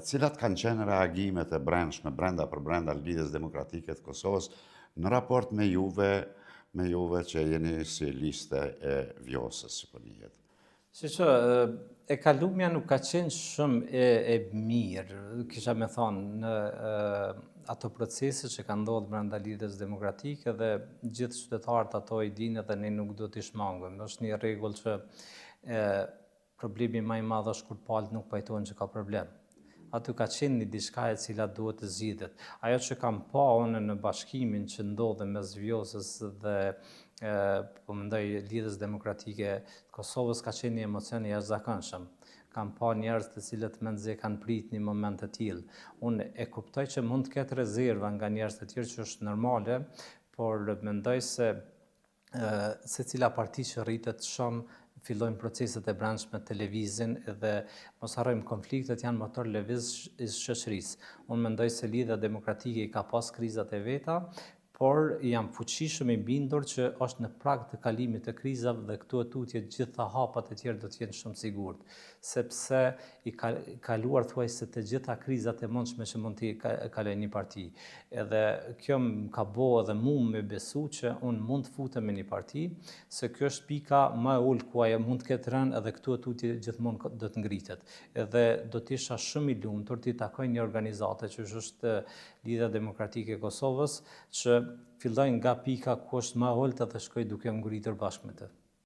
Cilat kanë qenë reagimet e brendshme, brenda për brenda Lidhjes Demokratike të Kosovës, në raport me juve, me juve që jeni si liste e Vjosës, si po njihet? Shiko, e kalumja nuk ka qenë shumë e, e mirë, kisha me thonë, në e, ato procese që kanë ndodhë brenda Lidhjes Demokratike dhe gjithë qytetarët ato i dinë dhe ne nuk do t'i shmangim. Është një rregull që e, Problemi ma i madh është kur palët nuk pajtohen që ka problem. Aty ka qenë një diçka e cila duhet të zgjidhet. Ajo që kam pa unë në bashkimin që ndodhi mes Vjosës dhe po mendoj Lidhjes Demokratike të Kosovës ka qenë një emocion i jashtëzakonshëm. Kam pa njerëz të cilët mezi kanë prit një moment të tillë. Unë e kuptoj që mund të ketë rezerva nga njerëz të tjerë që është normale, por mendoj se secila parti që rritet shumë fillojnë proceset e brendshme të lëvizin dhe mos harrojmë konfliktet janë motor lëvizës i shoqërisë. Unë mendoj se Lidhja Demokratike i ka pas krizat e veta, por jam fuqishëm i bindur që është në prag të kalimit të krizave dhe këtu e tutje gjitha hapat e tjerë do të jenë shumë sigurt, sepse i ka kaluar thuajse të gjitha krizat e mundshme që mund t'i kalojë një parti. Edhe kjo më ka bo edhe mu me besu që unë mund të futem me një parti, se kjo është pika më e ulët ku ajo mund të ketë rënë edhe këtu e tutje gjithmonë do të ngritet. Edhe do të isha shumë i lumtur t'i takoj një organizate që është Lidhja Demokratike e Kosovës, që filloi nga pika ku është më e ulët edhe shkoi duke u ngritur bashkë me të.